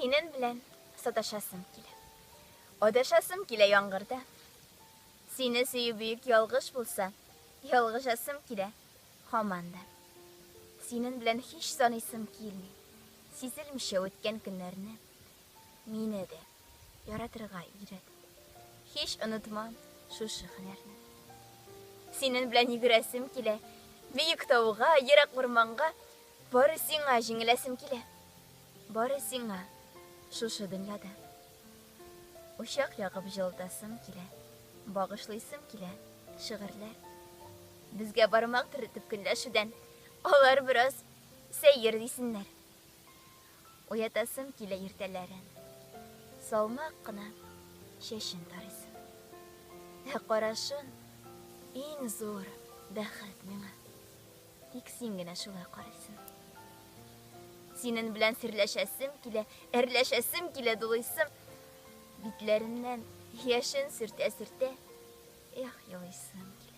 Синен белән саташасым килә. Адашасым килә яңгырда. Сине сөю бөек ялгыш булса, ялгышасым килә һаман да. Синен белән һич саныйсым килми. Сизелмичә үткән көннәрне мине дә яратырга өйрәт. Һич онытмам шушы һөнәрне. Синен белән йөгерәсем килә, биек тауга, ерак урманга, бары сиңа җиңеләсем килә. Бары сиңа шушы дөньяда. Учак ягып җылытасым килә, багышлыйсым килә шигырьләр. Безгә бармак төртеп көнләшүдән алар бераз сәер дисеннәр. Уятасым килә иртәләрен, салмак кына чәчен тарыйсым. Ә карашын иң зур бәхет миңа. Тик син генә шулай карыйсың. Синен белән серләшәсем килә, әрләшәсем килә, дулыйсым. Битләреннән яшен сөртә-сөртә, эх, елыйсым килә.